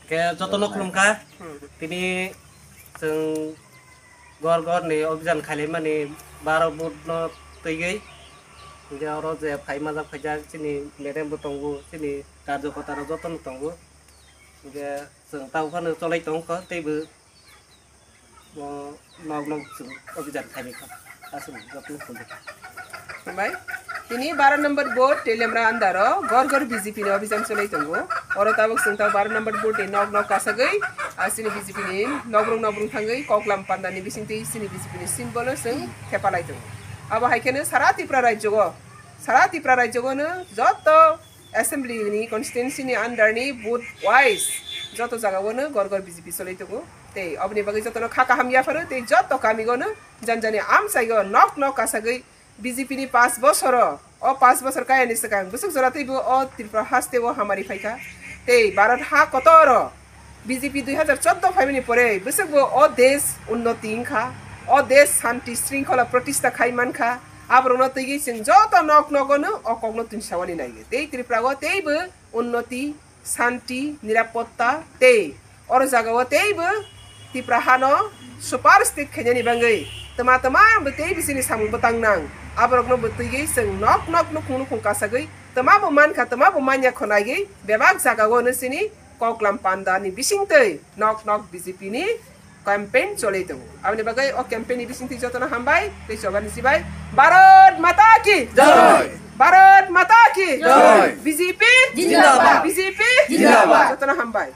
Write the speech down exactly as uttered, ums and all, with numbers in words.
Khe jotono khulumkha. Tini chwng gor gor ni obhijan khailaimani baro vote no twiwi. Hingkhe oro je phai majak phaijak chini madam bo tongo, chini karjokota rok jotono tongo. Hingkhe chwng tamo phano cholai tongkha teibo. Bo nok nok chwng obhijan khaini kha. Aswk jotono khuldi. Hambai. Tini baro number booth Teliamra andaro gor gor B J P ni obhijan cholai tongo. Oro tabuk chwng ta baro number booth ni nok nok kasagwi, ah, chini B J P ni nokrung nokrung thangwi koklam panda ni bisingtwi chini B J P ni symbol no chwng thepalai tongo. Abo hai kheno sara Tripura rajyo o, sara Tripura rajyo o no joto assembly ni constituency ni under ni booth wise joto jaga o no gor gor B J P cholai tongo. Tei oboni bagwi jotono kha kaham yapharo tei joto kami o no jani jani amchai o nok nok kasagwi B J P ni paanch bosoro, o paanch bosor kaya ni swkang bwswk jora teibo o Tripura haste o hamari phaikha. Tei Bharat ha kotoro B J P dui hazar chordo phaimani pore bwswkbo o desh unnoti wngkha, o desh shanti shringkhola pratistha khai mankha. Aborokno twiwi chwng joto nok nogo no o kokno twinsawani naiwi. Tei Tripura o teibo unnoti, shanti, nirapotta tei oro jagao teibo Tripura hano super state khainani bagwi twma twma bo tei bisini samung bwtang nang. Aborokno bo twiwi chwng nok nok nukhung nukhung kasagwi twma bo mankha, twma bo manya khonaiwi bebak jagao no chini koklam panda ni bisingtwi nok nok B J P ni campaign cholai tongo. Aboni bagwi o campaign ni bisingtwi jotono hambai tei chobani sibai Bharat Mata ki Jai! Bharat Mata ki Jai! B J P Jindabad! B J P Jindabad! Jotono hambai.